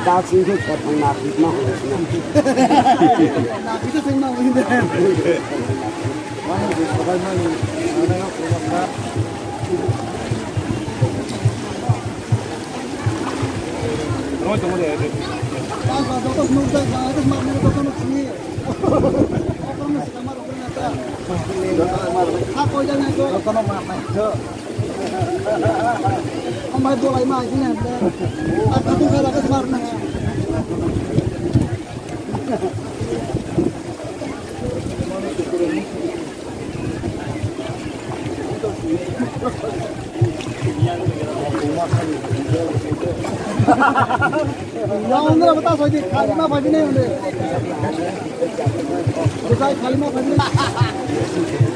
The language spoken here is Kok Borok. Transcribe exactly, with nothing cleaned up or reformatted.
Asing ke kotong na pit ma hoi sina. Na pit sing ma hoi de. Wani je sabai mani, ana yo ko ma. Roi to mo de. Ba ba, joto nuk jai ba, joto ma ne joto nuk sini. Joto ma ne. Ha koi jai na ko. Joto ma ne. Amai bolai ma sini. Aku tu kalau ke smart na. Yang undra bata soi di, khali ma phai di nai unde. Bujai khali ma phai di nai.